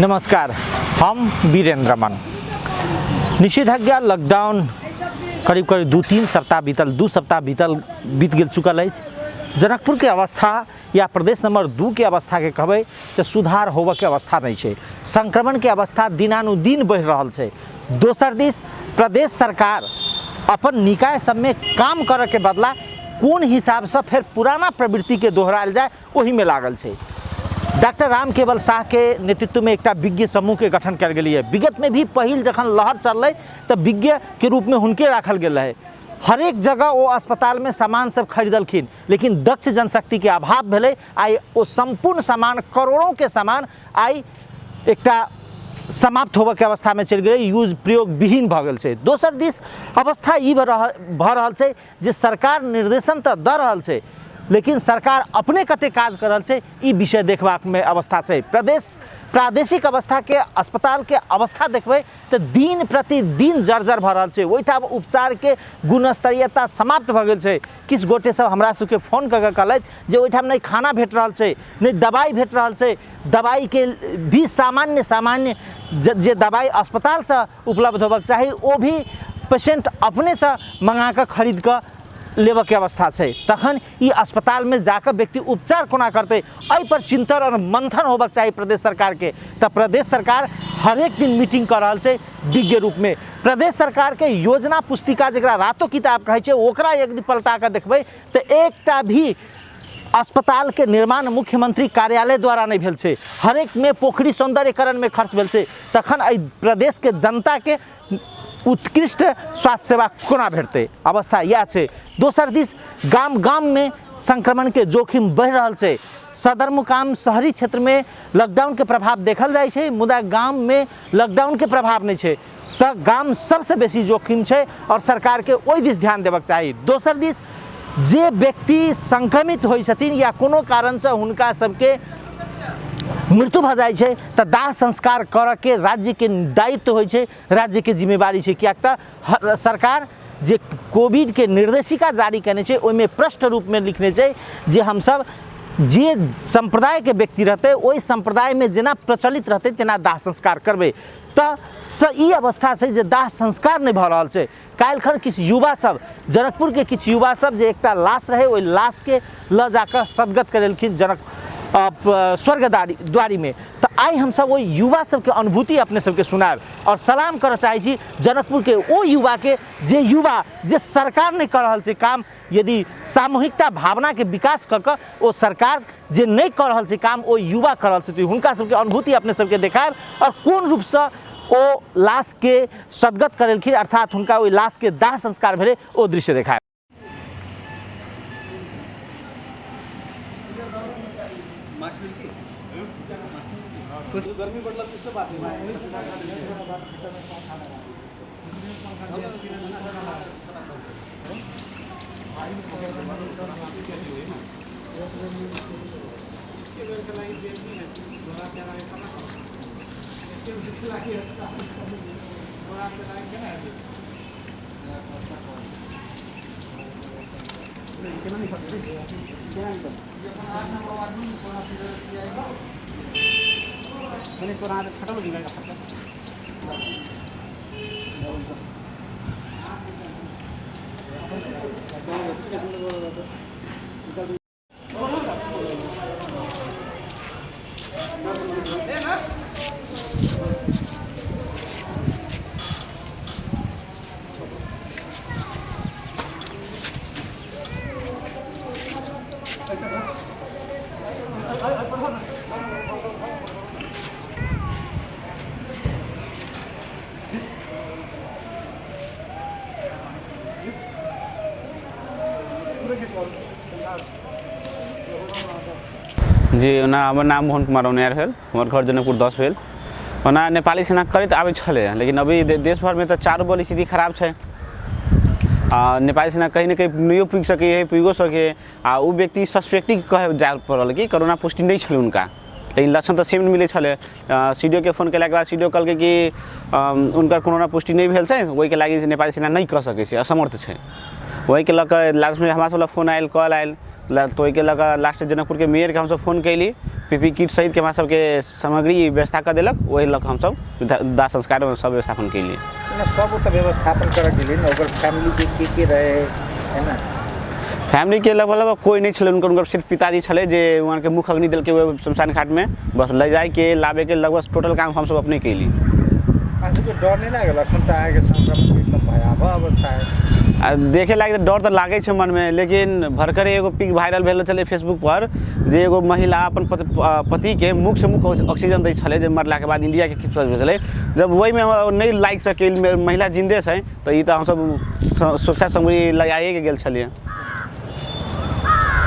नमस्कार, हम वीरेंद्र रमन। निषेधाज्ञा लॉकडाउन करीब करीब 2-3 सप्ताह बीतल, 2 सप्ताह बीतल बीत गेल चुकल अछि। जनकपुर के अवस्था या प्रदेश नंबर 2 के अवस्था के कहबै तऽ सुधार होबऽ के अवस्था नहीं छै। संक्रमण के अवस्था दिनानुदिन बढ़ि रहल छै। दोसर दिस प्रदेश सरकार अपन निकाय सबमे काम करऽ के बदला कोन हिसाबसँ फेर पुराना प्रवृत्तिके दोहरायल जाय ओहिमे लागल छै। डॉक्टर राम केवल शाह के नेतृत्व में एकटा विज्ञ समूह के गठन कयल गेलै। विगत में भी पहिल जखन लहर चललै तऽ विज्ञ के रूप में हुनके राखल गेल रहे। हरेक जगह ओ अस्पताल में सामान सब खरीदलखिन, लेकिन दक्ष जनशक्ति के अभाव भेलै। आइ ओ सम्पूर्ण सामान, करोड़ों के सामान आइ एकटा समाप्त होबऽ के अवस्था में चलि गेलै, यूज प्रयोग विहीन भऽ गेल छै। दोसर दिस अवस्था ई भऽ रहल छै जे सरकार निर्देशन तऽ दऽ रहल छै, लेकिन सरकार अपने कते काज कर रहल छै ई विषय देखबाक में अवस्था छै। प्रदेश प्रादेशिक अवस्था के अस्पताल के अवस्था देखबै तऽ दिन प्रतिदिन जर्जर भऽ रहल छै। ओहिठाम उपचार के गुणस्तरीयता समाप्त भऽ गेल छै। किछु गोटे सब हमरा सबके फोन कऽ के कहलथि जे ओहिठाम नहि खाना भेट रहल छै, नहि दवाइ भेट रहल छै। दवाइके भी सामान्य सामान्य जे दवाइ अस्पतालसँ उपलब्ध होबक चाही ओ भी पेशेंट अपनेसँ मँगाकऽ खरीद कऽ लेबऽके अवस्था छै। तखन ई अस्पतालमे जाकऽ व्यक्ति उपचार कोना करतै, एहिपर चिंतन आओर मंथन होबक चाही प्रदेश सरकारके। तऽ प्रदेश सरकार हरेक दिन मीटिंग कऽ रहल छै विज्ञ रूपमे। प्रदेश सरकारके योजना पुस्तिका जकरा रातो किताब कहै छै ओकरा यदि पलटा कऽ देखबै तऽ एकटा भी अस्पतालके निर्माण मुख्यमंत्री कार्यालय द्वारा नहि भेल छै। हरेकमे पोखरि सौंदर्यकरणमे खर्च भेल छै। तखन एहि प्रदेशके जनताके उत्कृष्ट स्वास्थ्य सेवा कोना भेटतै? अवस्था इएह छै। दोसर दिस गाम गाममे संक्रमणके जोखिम बढ़ि रहल छै। सदर मुकाम शहरी क्षेत्रमे लॉकडाउनके प्रभाव देखल जाइ छै, मुदा गाममे लॉकडाउनके प्रभाव नहि छै। तऽ गाम सबसँ बेसी जोखिम छै आओर सरकारके ओहि दिस ध्यान देबक चाही। दोसर दिस जे व्यक्ति संक्रमित होइ छथिन या कोनो कारणसँ हुनका सबके मृत्यु भऽ जाइ छै तऽ दाह संस्कार करऽके राज्यके दायित्व होइ छै, राज्यके जिम्मेवारी छै। किएक तऽ सरकार जे कोविडके निर्देशिका जारी कयने छै ओहिमे प्रष्ट रूपमे लिखने छै जे हमसब जे सम्प्रदायके व्यक्ति रहतै ओहि सम्प्रदायमे जेना प्रचलित रहतै तेना दाह संस्कार करबै। तऽ से ई अवस्था छै जे दाह संस्कार नहि भऽ रहल छै। काल्हिखन किछु युवा सब, जनकपुरके किछु युवा सब जे एकटा लाश रहै ओहि लाशके लऽ जाकऽ सदगत करेलखिन जनक स्वर्गद्वारी द्वारीमे। तऽ आइ हमसब ओहि युवा सबके अनुभूति अपने सबके सुनायब आओर सलाम करऽ चाहै छी जनकपुरके ओ युवाके जे युवा जे सरकार नहि कऽ रहल छै काम, यदि सामूहिकता भावनाके विकास कऽ कऽ ओ सरकार जे नहि कऽ रहल छै काम ओ युवा कऽ रहल छथिन, हुनका सबके अनुभूति अपने सबके देखायब आओर कोन रूपसँ ओ लाशके सदगत करेलखिन, अर्थात हुनका ओहि लाशके दाह संस्कार भेलै ओ दृश्य देखायब। जी ओना हमर नाम मोहन कुमार औनियार भेल, हमर घर जनकपुर 10 भेल। ओना नेपाली सेना करैत आबै छलै, लेकिन अभी देश भरमे तऽ चारू बल स्थिति खराब छै। आ नेपाली सेना कहीं ने कहीं नहियो पुगि सकैए, पुगिओ सकैए। आ ओ व्यक्ति सस्पेक्टिंग कहे जाय पड़ल कि कोरोना पुष्टि नहि छलै हुनका, लेकिन लक्षण तऽ सेम मिलै छलै। सी डी ओ के फोन केलाके बाद सी डी ओ कहलकै कि हुनकर कोरोना पुष्टि नहि भेल छै, ओहिके लागि नेपाली सेना नहि कऽ सकै छै, असमर्थ छै। ओहिके लऽ कऽ लास्टमे हमरा सब लग फोन आयल, कॉल आयल, तऽ ओहिके लऽ कऽ लास्ट जनकपुरके मेयरके हमसब फोन कयली। पी पी किट सहितके हमरा सबके सामग्री व्यवस्था कऽ देलक। ओहि लऽ कऽ हमसब दाह संस्कारमे सब व्यवस्थापन केलियै। सब ओतऽ व्यवस्थापन करऽ गेलियै ने, ओकर फैमिलीके के के रहै है ने? फैमिलीके लगभग लगभग कोइ नहि छलै। हुनकर सिर्फ पिताजी छलै जे वहाँके मुख अग्नि देलकै ओहि शमशान घाटमे। बस ले जाइके लाबैके लगभग टोटल काम हमसब अपने केली। अहाँ सबके डर नहि लागल? अखन तऽ अहाँके संक्रमणके एकदम भयावह अवस्था है। आ देखे लागी तऽ डर तऽ लागै छै मनमे, लेकिन भरकरे एगो पिक वायरल भेल छलै फेसबुक पर जे एगो महिला अपन पतिके मुखसँ मुख ऑक्सीजन दै छलै जे मरलाके बाद, इंडियाके किछु छलै। जब ओहिमे नहि लागि सकै, महिला जिन्दे छै, तऽ ई तऽ हमसब सुरक्षा सामग्री लगाइएके गेल छलियै।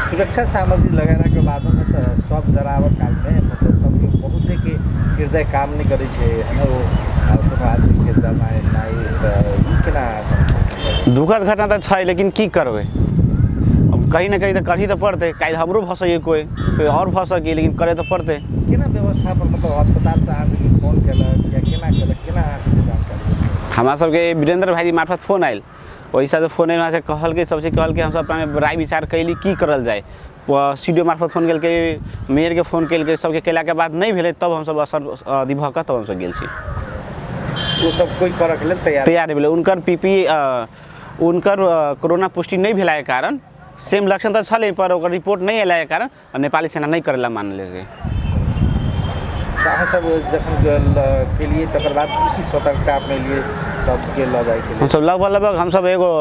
सुरक्षा सामग्री लगेलाके बादोमे तऽ सब जराबऽ कालमे मतलब सबके बहुते के हृदय काम नहि करै छै है ने? ओ कोनो आदमीके जमाएनाइ तऽ ई केना? दुखद घटना तऽ छै, लेकिन की करबै? अब कहीं ने कहीं तऽ करही तऽ पड़तै। काल्हि हमरो भऽ सकैए, कोइ कोइ आओर भऽ सकैए, लेकिन करय तऽ पड़तै। केना व्यवस्थापन, मतलब अस्पतालसँ अहाँ सबके फोन केलक या केना केलक? केना अहाँ सबके जानकारी भेल? हमरा सबके वीरेंद्र भाईजी मार्फत फोन आयल। ओहि हिसाबसँ फोन आयल, से कहलकै, सब चीज कहलकै। हमसब अपनामे राय विचार कैली की करल जाय। सी डी ओ मार्फत फोन केलकै, मेयरके फोन केलकै, सबके केलाके बाद नहि भेलै, तब हमसब असर अथी भऽ कऽ तब हमसब गेल छी। ओ सब कोइ करऽके लेल तैयार तैयार नहि भेलै। हुनकर पी पी हुनकर कोरोना पुष्टि नहि भेलाके कारण, सेम लक्षण तऽ छलै पर ओकर रिपोर्ट नहि अयलाके कारण नेपाली सेना नहि करै लए मानलकै। तऽ अहाँ सब जखन केलियै, तकर बाद की की सतर्कता अपनेलियै सबके लऽ जाइके लेल? हमसब लगभग लगभग हमसब एगो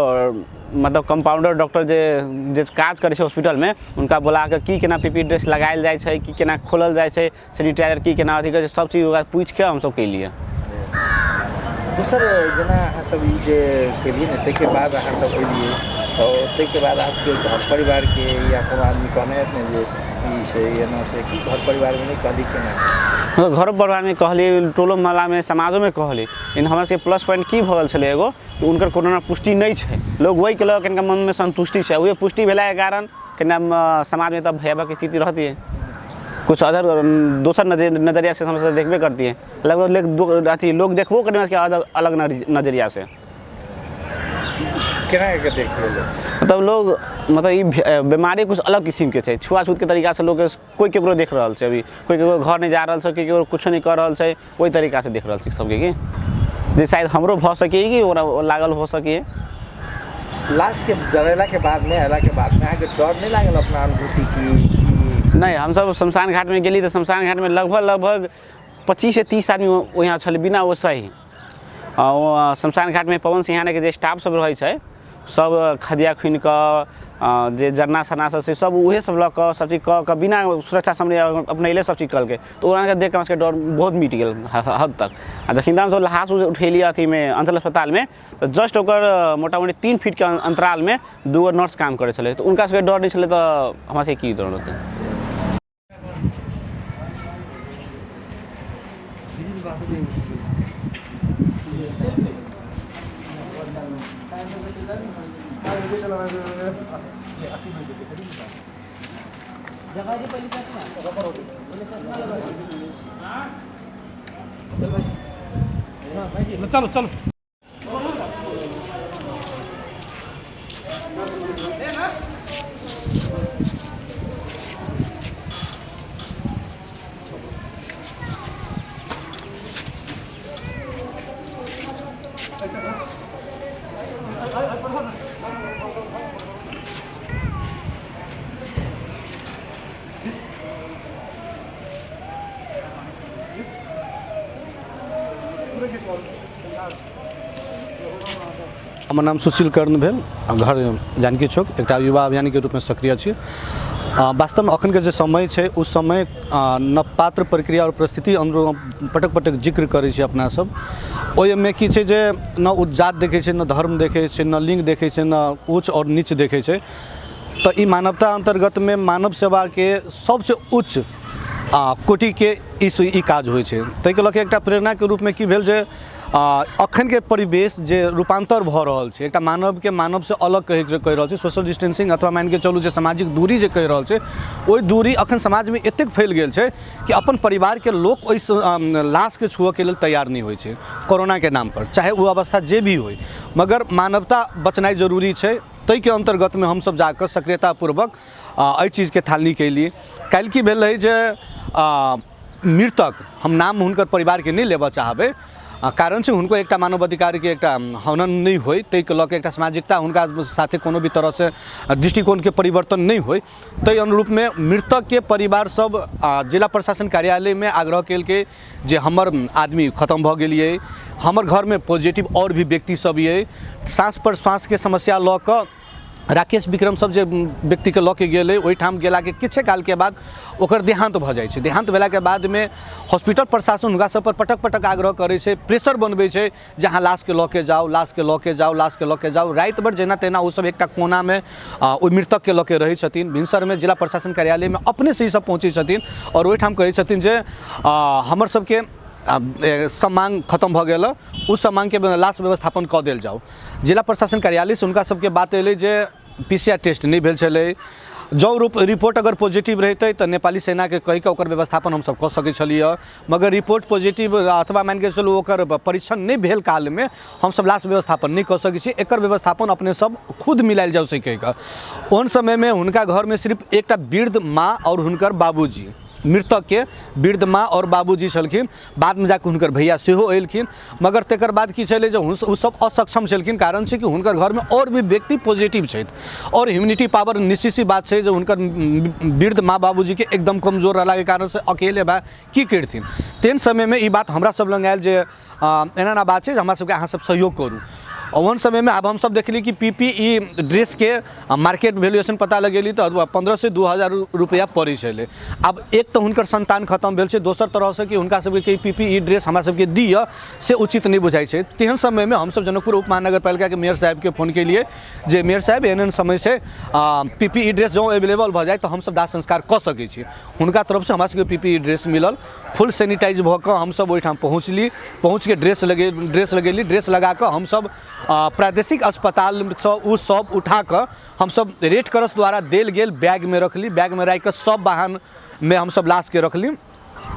मतलब कम्पाउंडर डॉक्टर जे जे काज करै छै हॉस्पिटलमे, हुनका बोला कऽ की केना पी पी ड्रेस लगायल जाइ छै, की केना खोलल जाइ छै, सैनिटाइजर की केना अथी करै छै, सब चीज ओकरा पूछि कऽ हमसब केलियै। दोसर, जेना अहाँ सब ई जे केलियै ने, ताहिके बाद अहाँ सब एलियै, तऽ ताहिके बाद अहाँ सबके घर परिवारके या कोनो आदमी कहने हैत ने जे ई छै, एना छै? की घर परिवारमे नहि कहली, केना? घरो परिवारमे कहलियै, टोलो मोहल्लामे, समाजोमे कहलियै, लेकिन हमरा सबके प्लस पॉइंट की भऽ गेल छलै एगो कि हुनकर कोरोना पुष्टि नहि छै। लोग ओहिके लऽ कऽ कनिका मनमे संतुष्टि छै। उहे पुष्टि भेलाके कारण कनिका समाजमे तऽ भयावह स्थिति रहतियै, कुछ अदर दोसर नजरिया से हमसब देखबे करतियै। लगभग अथी लोग देखबो करै अलग अलग नजरिया से। केना के देखबै लोक? मतलब लोग मतलब ई बीमारी कुछ अलग किस्मके छै। छुआछूतके तरीकासँ लोक कोइ केकरो देख रहल छै। अभी कोइ केकरो घर नहि जा रहल छै, कोइ केकरो कुछो नहि कऽ रहल छै। ओहि तरीकासँ देख रहल छै सबके कि जे शायद हमरो भऽ सकैए कि ओकरा लागल हो सकैए। लाशके जरेलाके बादमे, अयलाके बादमे अहाँके डर नहि लागल अपना अनुभूति की? नहि, हमसब शमशान घाटमे गेली तऽ शमशान घाटमे लगभग लगभग 25 से 30 आदमी यहाँ छलै बिना ओ सही। आ ओ शमशान घाटमे पवन सिंहानेके जे स्टाफ सब रहै छै, सब खदिया खुनि कऽ, जे जरना सरना सब से सब उहे सब लऽ कऽ सब चीज कऽ कऽ, बिना सुरक्षा सामग्री अपनैले सब चीज कलकै। तऽ ओकरा देख कऽ हमरा सबके डर बहुत मिट गेल हद तक। आ जखन हमसब लहास उठेलियै अथीमे, अंचल अस्पतालमे, तऽ जस्ट ओकर मोटा मोटी 3 फीटके अंतरालमे दूगो नर्स काम करै छलै। तऽ हुनका सबके डर नहि छलै तऽ हमरा सबके की डर होतै? चलो चलो। हमर नाम सुशील कर्ण भेल, घर जानकी चौक। एकटा युवा अभियानीके रूपमे सक्रिय छी। वास्तवमे अखनके जे समय छै, ओ समय नवपात्र प्रक्रिया आओर परिस्थिति अनुरूप पटक पटक जिक्र करै छी अपना सब। ओहिमे की छै जे न ओ जात देखै छै, न धर्म देखै छै, न लिङ्ग देखै छै, न ऊँच आओर नीच देखै छै। तऽ ई मानवता अन्तर्गतमे मानव सेवाके सबसँ उच्च कोटिके ई काज होइ छै। ताहिके लऽ कऽ एकटा प्रेरणाके रूपमे की भेल जे अखनके परिवेश जे रूपान्तर भऽ रहल छै, एकटा मानवके मानवसँ अलग कहि रहल छै, सोशल डिस्टेंसिंग अथवा मानिके चलू जे सामाजिक दूरी जे कहि रहल छै, ओहि दूरी अखन समाजमे एतेक फैल गेल छै कि अपन परिवारके लोक ओहि लाशके छुअऽके लेल तैयार नहि होइ छै कोरोनाके नामपर। चाहे ओ अवस्था जे भी होइ, मगर मानवता बचनाइ जरूरी छै। ताहिके अन्तर्गतमे हमसब जाकऽ सक्रियतापूर्वक एहि चीजके थालनी कयली। काल्हि की भेल रहै जे मृतक, हम नाम हुनकर परिवारके नहि लेबऽ चाहबै, कारण छै हुनको एकटा मानवाधिकारके एकटा हनन नहि होइ, ताहिके लऽ कऽ एकटा सामाजिकता हुनका साथे कोनो भी तरहसँ दृष्टिकोणके परिवर्तन नहि होइ, ताहि अनुरूपमे मृतकके परिवार सब जिला प्रशासन कार्यालयमे आग्रह केलकै जे हमर आदमी खतम भऽ गेलियै, हमर घरमे पॉजिटिव आओर भी व्यक्ति सब यऽ, साँस प्रश्वासके समस्या लऽ कऽ राकेश विक्रम सब जे व्यक्तिके लऽ के गेलै, ओहिठाम गेलाके किछे कालके बाद ओकर देहान्त भऽ जाइ छै। देहान्त भेलाके बादमे हॉस्पिटल प्रशासन हुनका सब पर पटक पटक आग्रह करै छै, प्रेशर बनबै छै जे अहाँ लाशके लऽ के जाउ, लाशके लऽ के जाउ, लाशके लऽ के जाउ। राति भरि जेना तेना ओसब एकटा कोनामे ओहि मृतकके लऽ के रहै छथिन। भिनसरमे जिला प्रशासन कार्यालयमे अपनेसँ ई सब पहुँचै छथिन आओर ओहिठाम कहै छथिन जे हमर सबके सब माँग खतम भऽ गेल, ओ सब माँगके लाश व्यवस्थापन कऽ देल जाउ। जिला प्रशासन कार्यालयसँ हुनका सबके बात एलै जे PCR test नहि भेल छलै, जँ रिपोर्ट अगर पॉजिटिव रहितै तऽ नेपाली सेनाके कहिकऽ ओकर व्यवस्थापन हमसब कऽ सकै छलियै, मगर रिपोर्ट पॉजिटिव अथवा मानिके चलू ओकर परीक्षण नहि भेल कालमे हमसब लाश व्यवस्थापन नहि कऽ सकै छी, एकर व्यवस्थापन अपने सब खुद मिलायल जाउ से कहिकऽ। ओहन समयमे हुनका घरमे सिर्फ एकटा वृद्ध माँ आओर हुनकर बाबूजी, मृतकके वृद्ध माँ आओर बाबूजी छलखिन। बादमे जाकऽ हुनकर भैया सेहो एलखिन, मगर तकर बाद की छलै जे ओ सब असक्षम छलखिन। कारण छै कि हुनकर घरमे आओर भी व्यक्ति पॉजिटिव छथि आओर इम्यूनिटी पावर निश्चित सी बात छै जे हुनकर वृद्ध माँ बाबूजीके एकदम कमजोर रहलाके कारणसँ अकेले भाय की करथिन। तेहन समयमे ई बात हमरा सब लग आयल जे एना एना बात छै जे हमरा सबके अहाँ सब सहयोग करू। ओहन समयमे आब हमसब देखली कि PPE ड्रेसके मार्केट वैल्यूएशन पता लगेली तऽ 15 से 2000 रुपैआ पड़ै छलै। आब एक तऽ हुनकर संतान खतम भेल छै, दोसर तरहसँ कि हुनका सबके PPE dress हमरा सबके दिअ से उचित नहि बुझाइ छै। तेहन समयमे हमसब जनकपुर उप महानगरपालिकाके मेयर साहेबके फोन केलिए जे मेयर साहेब एहन एहन समय छै, PPE dress जँ अवेलेबल भऽ जाए तऽ हमसब दाह संस्कार कऽ सकै छी। हुनका तरफसँ हमरा सबके PPE dress मिलल, फुल सैनिटाइज भऽ कऽ हमसब ओहिठाम पहुँचली, पहुँचके ड्रेस लगेली, ड्रेस लगाकऽ हमसब प्रादेशिक अस्पतालसँ ओ सब उठाकऽ हमसब रेड क्रॉस द्वारा देल गेल बैगमे रखली, बैगमे राखिकऽ सब वाहनमे हमसब लाशके रखली।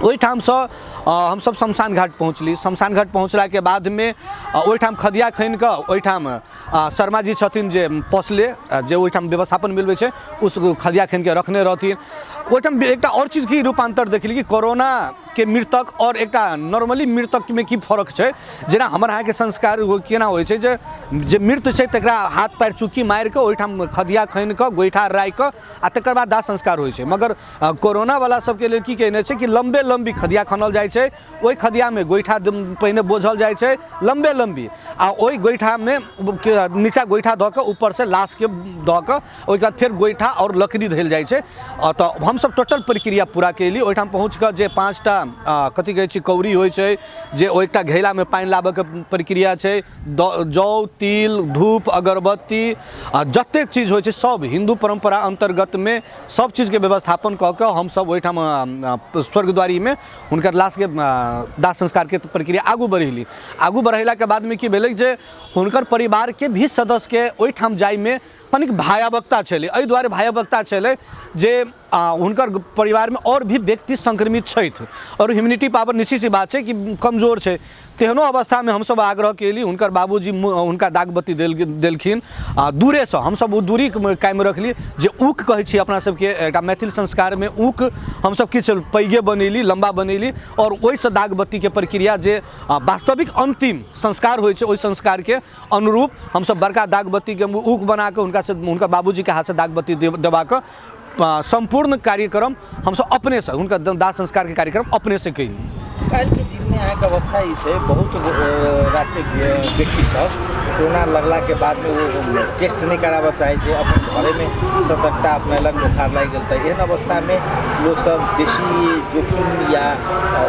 ओहिठामसँ हमसब शमशान घाट पहुँचली। शमशान घाट पहुँचलाके बादमे ओहिठाम खदिया खनिकऽ ओहिठाम शर्मा जी छथिन जे पसले जे ओहिठाम व्यवस्थापन मिलबै छै, उस खदिया खनिके रखने रहथिन। ओहिठाम एकटा आओर चीजके रूपान्तर देखली कि कोरोनाके मृतक आओर एकटा नॉर्मली मृतकमे की फरक छै। जेना हमर अहाँके संस्कार केना होइ छै जे जे मृत छै तकरा हाथ पैर चुक्की मारिकऽ ओहिठाम खदिया खनिकऽ गोइठा राखिकऽ आ तकर बाद दाह संस्कार होइ छै। मगर कोरोनावला सबके लेल की केने छै कि लम्बे लम्बी खदिया खनल जाइ छै, ओहि खदियामे गोइठा पहिने बोझल जाइ छै लम्बे लम्बी, आ ओहि गोइठामे नीचा गोइठा दऽ कऽ ऊपरसँ लाशके दऽ कऽ ओहिके बाद फेर गोइठा आओर लकड़ी धयल जाइ छै। तऽ हमसब टोटल प्रक्रिया पूरा कयली। ओहिठाम पहुँच कऽ जे 5टा कथी कहै छै कौड़ी होइ छै, जे ओ एकटा घैलामे पानि लाबऽके प्रक्रिया छै, जौ तिल धूप अगरबत्ती आ जतेक चीज होइ छै सब हिन्दू परम्परा अन्तर्गतमे सब चीजके व्यवस्थापन कऽ कऽ हमसब ओहिठाम स्वर्गद्वारीमे हुनकर लाशके दाह संस्कारके प्रक्रिया आगू बढ़ेली। आगू बढ़ेलाके बादमे की भेलै जे हुनकर परिवारके भी सदस्यके ओहिठाम जाइमे तनिक भयावहता छलै। एहि दुआरे भयावहता छलै जे हुनकर परिवारमे आओर भी व्यक्ति संक्रमित छथि आओर इम्यूनिटी पावर निश्चित सी बात छै कि कमजोर छै। तेहनो अवस्थामे हमसब आग्रह केली, हुनकर बाबूजी हुनका दागबत्ती देलखिन आ दूरेसँ हमसब ओ दूरी कायम रखली जे ऊक कहै छी अपना सबके एकटा मैथिल संस्कारमे ऊक हमसब किछु पैघे बनेली, लम्बा बनेली आओर ओहिसँ दागबत्तीके प्रक्रिया जे वास्तविक अन्तिम संस्कार होइ छै ओहि संस्कारके अनुरूप हमसब बड़का दागबत्तीके ऊक बनाकऽ हुनकासँ हुनकर बाबूजीके हाथसँ दागबत्ती देबाकऽ सम्पूर्ण कार्यक्रम हमसब अपनेसँ हुनकर दाह संस्कारके कार्यक्रम अपनेसँ कयली। काल्हिके दिनमे अहाँके अवस्था ई छै, बहुत रास व्यक्ति सब कोरोना लगलाके बादमे ओ टेस्ट नहि कराबऽ चाहै छै, अपन घरेमे सतर्कता अपनेलक, बोखार लागि गेल तऽ एहन अवस्थामे लोकसब बेसी जोखिम या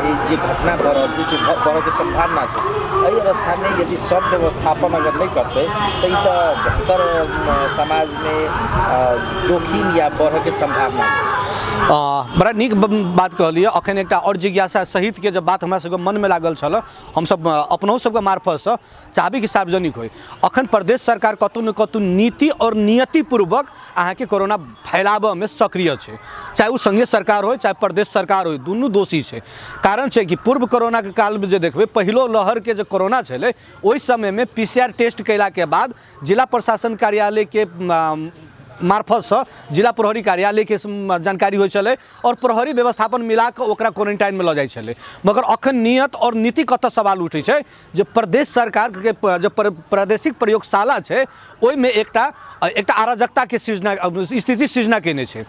ई जे घटना भऽ रहल छै से बढ़ऽके सम्भावना छै। एहि अवस्थामे यदि सब व्यवस्थापन अगर नहि करतै तऽ ई तऽ भयङ्कर समाजमे जोखिम या बढ़ऽके सम्भावना छै। बड़ा नीक बात कहलियै। अखन एकटा आओर जिज्ञासा सहितके जब बात हमरा सबके मनमे लागल छल, हमसब अपनहु सबके मार्फतसँ चाहबै कि सार्वजनिक होइ। अखन प्रदेश सरकार कतहु ने कतहु नीति आओर नियतिपूर्वक अहाँके कोरोना फैलाबऽमे सक्रिय छै, चाहे ओ संघीय सरकार होइ चाहे प्रदेश सरकार होइ, दुनू दोषी छै। कारण छै कि पूर्व कोरोनाके कालमे जे देखबै, पहिलो लहरके जे कोरोना छलै ओहि समयमे PCR test कयलाके बाद जिला प्रशासन कार्यालयके मार्फतसँ जिला प्रहरी कार्यालयके जानकारी होइ छलै आओर प्रहरी व्यवस्थापन मिला कऽ ओकरा क्वारेंटाइनमे लऽ जाइ छलै। मगर अखन नियत आओर नीति कतऽ सवाल उठै छै जे प्रदेश सरकारके जे प्रादेशिक प्रयोगशाला छै ओहिमे एकटा एकटा अराजकताके सृजना स्थिति सृजना कयने छै।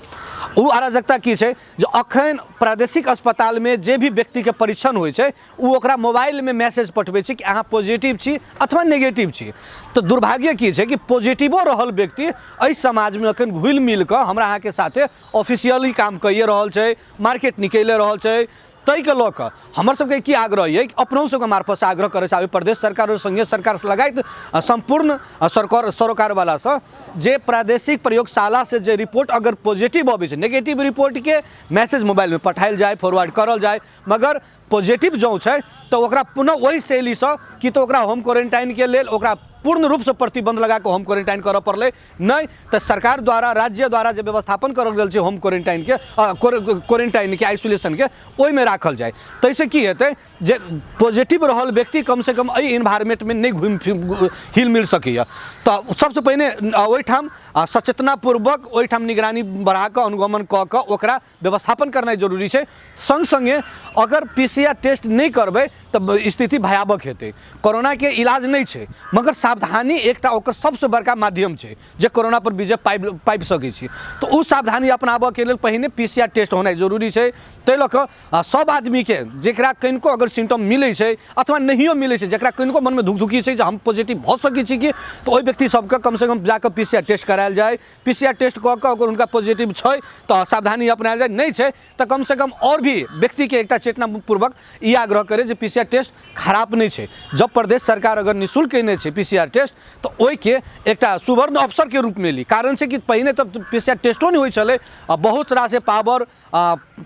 ओ अराजकता की छै जे अखन प्रादेशिक अस्पतालमे जे भी व्यक्तिके परीक्षण होइ छै ओ ओकरा मोबाइलमे मैसेज पठबै छै कि अहाँ पॉजिटिव छी अथवा नेगेटिव छी। तऽ दुर्भाग्य की छै कि पॉजिटिवो रहल व्यक्ति एहि समाजमे अखन घुलि मिल कऽ हमरा अहाँके साथे ऑफिशियली काम कैए रहल छै, मार्केट निकलि रहल छै। ताहिके लऽ कऽ हमर सबके की आग्रह अइ कि अपनहु सबके मार्फतसँ आग्रह करय चाहबै प्रदेश सरकार आओर संघीय सरकार लगायत सम्पूर्ण सरकार सरोकारवलासँ जे प्रादेशिक प्रयोगशालासँ जे रिपोर्ट अगर पॉजिटिव अबै छै, नेगेटिव रिपोर्टके मैसेज मोबाइलमे पठायल जाय, फॉरवर्ड करल जाय, मगर पॉजिटिव जँ छै तऽ ओकरा पुनः ओहि शैलीसँ कि तऽ ओकरा होम क्वारेंटाइनके लेल ओकरा पूर्ण रूपसँ प्रतिबन्ध लगा कऽ होम क्वारेंटाइन करऽ पड़लै, नहि तऽ सरकार द्वारा राज्य द्वारा जे व्यवस्थापन करल गेल छै होम क्वारेंटाइनके क्वारेंटाइनके आइसोलेशनके ओहिमे राखल जाय। ताहिसँ की हेतै जे पॉजिटिव रहल व्यक्ति कमसँ कम एहि इन्वायरमेंटमे नहि घुमि फिर हिल मिल सकैए। तऽ सबसँ पहिने ओहिठाम सचेतनापूर्वक ओहिठाम निगरानी बढ़ा कऽ अनुगमन कऽ कऽ ओकरा व्यवस्थापन करनाइ जरूरी छै। सङ्ग सङ्गे अगर पीसीआर टेस्ट नहि करबै तऽ स्थिति भयावह हेतै। कोरोनाके इलाज नहि छै मगर सावधानी एकटा ओकर सबसँ बड़का माध्यम छै जे कोरोना पर विजय पाबि पाबि सकै छी। तऽ ओ सावधानी अपनाबऽके लेल पहिने पीसीआर टेस्ट होनाइ जरूरी छै। ताहि लऽ कऽ सब आदमीके जकरा कनिको अगर सिम्टम मिलै छै अथवा नहियो मिलै छै, जकरा कनिको मनमे धुकधुकी छै जे हम पॉजिटिव भऽ सकै छी कि, तऽ ओहि व्यक्ति सबके कमसँ कम जाकऽ पीसीआर टेस्ट करायल जाय। पीसीआर टेस्ट कऽ कऽ अगर हुनका पॉजिटिव छै तऽ सावधानी अपनायल जाय, नहि छै तऽ कमसँ कम आओर भी व्यक्तिके एकटा चेतनापूर्वक ई आग्रह करै जे पीसीआर टेस्ट खराब नहि छै। जब प्रदेश सरकार अगर निःशुल्क कयने छै पीसीआर टेस्ट तऽ ओहिके एकटा सुवर्ण अवसरके रूपमे ली। कारण छै कि पहिने तऽ पीसीआर टेस्टो नहि होइ छलै आ बहुत रास पावर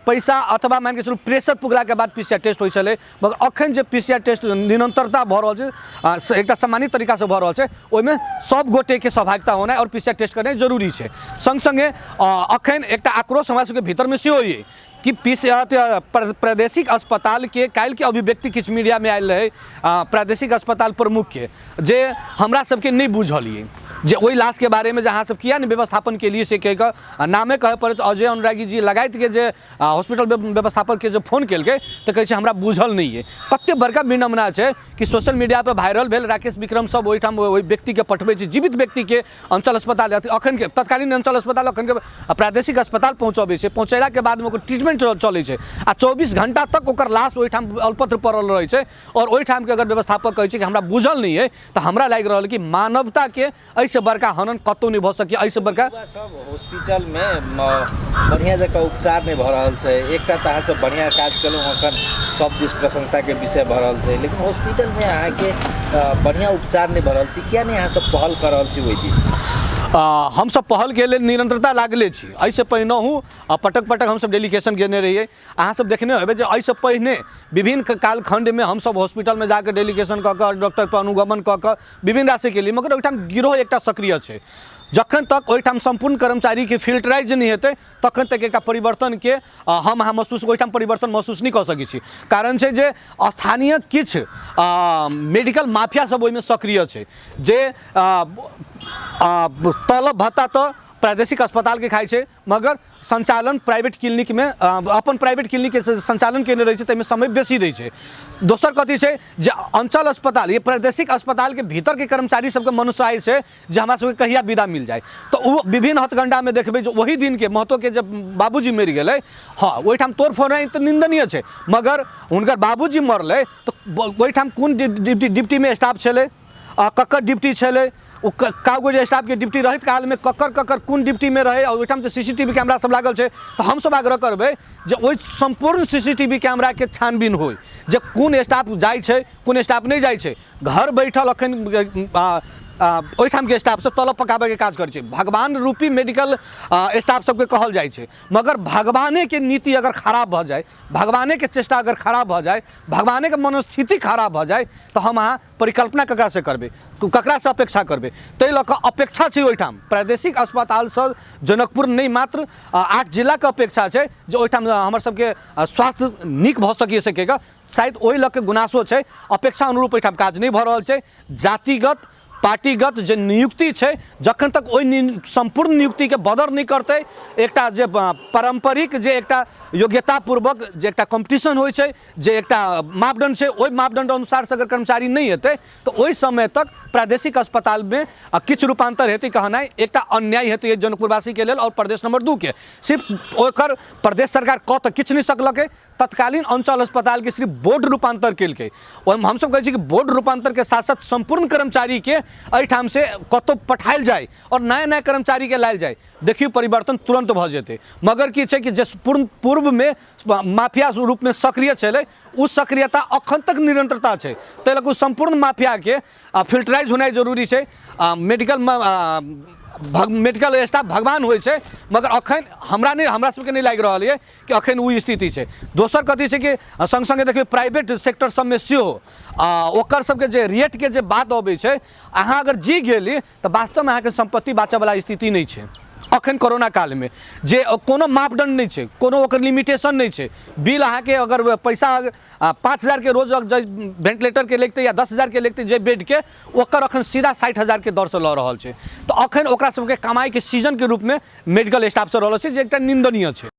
पैसा अथवा मानिके चलू प्रेशर पुगलाके बाद पीसीआर टेस्ट होइ छलै, मगर अखन जे पीसीआर टेस्ट निरन्तरता भऽ रहल छै एकटा सामान्य तरीकासँ भऽ रहल छै, ओहिमे सब गोटेके सहभागिता होनाइ आओर पीसीआर टेस्ट करनाइ जरूरी छै। सङ्ग सङ्गे अखन एकटा आक्रोश हमरा सबके भीतरमे सेहो अइ कि पी प्रादेशिक अस्पतालके काल्हिके अभिव्यक्ति किछु मीडियामे आयल रहै प्रादेशिक अस्पताल प्रमुखके, जे हमरा सबके नहि बुझल अइ जे ओहि लाशके बारेमे जे अहाँ सब किया नहि व्यवस्थापन केलियै से कहि कऽ नामे कहै पड़त अजय अनुरागी जी लगायतके जे हॉस्पिटल व्यवस्थापकके जे फोन केलकै तऽ कहै छै हमरा बुझल नहि अइ। कते बड़का विडम्बना छै कि सोशल मीडियापर वायरल भेल राकेश विक्रम सब ओहिठाम ओहि व्यक्तिके पठबै छै, जीवित व्यक्तिके अञ्चल अस्पताल अखनके तत्कालीन अञ्चल अस्पताल अखनके प्रादेशिक अस्पताल पहुँचबै छै, पहुँचेलाके बादमे ओकर ट्रीटमेंट चलै छै आ 24 घंटा तक ओकर लाश ओहिठाम अलपत्र पड़ल रहै छै। आओर ओहिठामके अगर व्यवस्थापक कहै छै कि हमरा बुझल नहि अइ तऽ हमरा लागि रहल कि मानवताके एहिसँ बड़का हनन कतहु नहि भऽ सकैए, एहिसँ बड़का। सब हॉस्पिटलमे बढ़िआँ जकाँ उपचार नहि भऽ रहल छै। एकटा तऽ अहाँ सब बढ़िआँ काज केलहुँ, अखन सब दिस प्रशंसाके विषय भऽ रहल छै, लेकिन हॉस्पिटलमे अहाँके बढ़िआँ उपचार नहि भऽ रहल छै, किया नहि अहाँ सब पहल कऽ रहल छी ओहि दिस? हमसब पहलके लेल निरन्तरता लागले छी। एहिसँ पहिनहु पटक पटक हमसब डेलीगेशन केने रहियै। अहाँ सब देखने हेबै जे एहिसँ पहिने विभिन्न कालखण्डमे हमसब हॉस्पिटलमे जाकऽ डेलीगेशन कऽ कऽ डॉक्टरपर अनुगमन कऽ कऽ विभिन्न राशि केलियै, मगर ओहिठाम गिरोह एकटा सक्रिय छै। जखन तक ओहिठाम सम्पूर्ण कर्मचारीके फिल्टराइज नहि हेतै तखन तक एकटा परिवर्तनके हम अहाँ महसूस ओहिठाम परिवर्तन महसूस नहि कऽ सकै छी। कारण छै जे स्थानीय किछु मेडिकल माफिया सब ओहिमे सक्रिय छै जे तलब भत्ता तऽ प्रादेशिक अस्पतालके खाइ छै मगर संचालन प्राइवेट क्लिनिकमे अपन प्राइवेट क्लिनिकके संचालन केने रहै छै, ताहिमे समय बेसी दै छै। दोसर कथी छै जे अञ्चल अस्पताल ये प्रादेशिक अस्पतालके भीतरके कर्मचारी सबके मनुष्य छै जे हमरा सबके कहिया विदा मिल जाए, तऽ ओ विभिन्न हथकंडामे देखबै जे ओही दिनके महतोके जब बाबूजी मरि गेलै, हँ ओहिठाम तोड़ फोड़नाइ तऽ निन्दनीय छै, मगर हुनकर बाबूजी मरलै तऽ ओहिठाम कोन ड्यूटीमे स्टाफ छलै, ककर ड्यूटी छलै, ओ कागो जे स्टाफके ड्यूटी रहैत कालमे ककर ककर कोन ड्यूटीमे रहै। आओर ओहिठाम जे सीसीटीवी कैमरा सब लागल छै तऽ हमसब आग्रह करबै जे ओहि सम्पूर्ण सीसीटीवी कैमराके छानबीन होइ जे कोन स्टाफ जाइ छै कोन स्टाफ नहि जाइ छै। घर बैठल अखन ओहिठामके स्टाफ सब तलब पकाबैके काज करै छै। भगवान रूपी मेडिकल स्टाफ सबके कहल जाइ छै, मगर भगवानेके नीति अगर खराब भऽ जाइ, भगवानेके चेष्टा अगर खराब भऽ जाइ, भगवानेके मनोस्थिति खराब भऽ जाइ तऽ हम अहाँ परिकल्पना ककरासँ करबै, ककरासँ अपेक्षा करबै? ताहि लऽ कऽ अपेक्षा छै ओहिठाम प्रादेशिक अस्पतालसँ जनकपुर नहि मात्र 8 जिलाके अपेक्षा छै जे ओहिठाम हमर सबके स्वास्थ्य नीक भऽ सकै सकैके। शायद ओहि लऽ कऽ गुनासो छै, अपेक्षा अनुरूप एहिठाम काज नहि भऽ रहल छै। जातिगत पार्टीगत जे नियुक्ति छै, जखन तक ओहि सम्पूर्ण नियुक्तिके बदर नहि करतै, एकटा जे पारम्परिक जे एकटा योग्यतापूर्वक जे एकटा कॉम्पिटिशन होइ छै, जे एकटा मापदण्ड छै, ओहि मापदण्ड अनुसारसँ अगर कर्मचारी नहि हेतै तऽ ओहि समय तक प्रादेशिक अस्पतालमे किछु रूपान्तर हेतै कहनाइ एकटा अन्याय हेतै जनकपुरवासीके लेल। आओर प्रदेश नंबर 2के सिर्फ ओकर प्रदेश सरकार कऽ तऽ किछु नहि सकलकै, तत्कालीन अंचल अस्पतालके सिर्फ बोर्ड रूपान्तर केलकै। ओहिमे हमसब कहै छी कि बोर्ड रूपान्तरके साथ साथ सम्पूर्ण कर्मचारीके एहिठामसँ कतहु पठायल जाय आओर नया नया कर्मचारीके लायल जाय, देखियौ परिवर्तन तुरन्त भऽ जेतै। मगर की छै कि जे पूर्वमे माफिया रूपमे सक्रिय छलै, ओ सक्रियता अखन तक निरन्तरता छै, ताहि लऽ कऽ ओ सम्पूर्ण माफियाके फिल्टराइज होनाइ जरूरी छै। मेडिकल मेडिकल स्टाफ भगवान होइ छै, मगर अखन हमरा नहि, हमरा सबके नहि लागि रहल यऽ कि अखन ओ स्थिति छै। दोसर कथी छै कि सङ्ग सङ्गे देखियौ प्राइवेट सेक्टर सबमे सेहो ओकर सबके जे रेटके जे बात अबै छै, अहाँ अगर जी गेली तऽ वास्तवमे अहाँके सम्पत्ति बाँचऽवला स्थिति नहि छै। अखन कोरोना कालमे जे कोनो मापदण्ड नहि छै, कोनो ओकर लिमिटेशन नहि छै। बिल अहाँके अगर पैसा 5000के रोज वेंटिलेटरके लगतै या 10,000के लगतै जे बेडके, ओकर अखन सीधा 60,000के दरसँ लऽ रहल छै। तऽ अखन ओकरा सबके कमाइके सीजनके रूपमे मेडिकल स्टाफ सब रहल छै, जे एकटा निन्दनीय छै।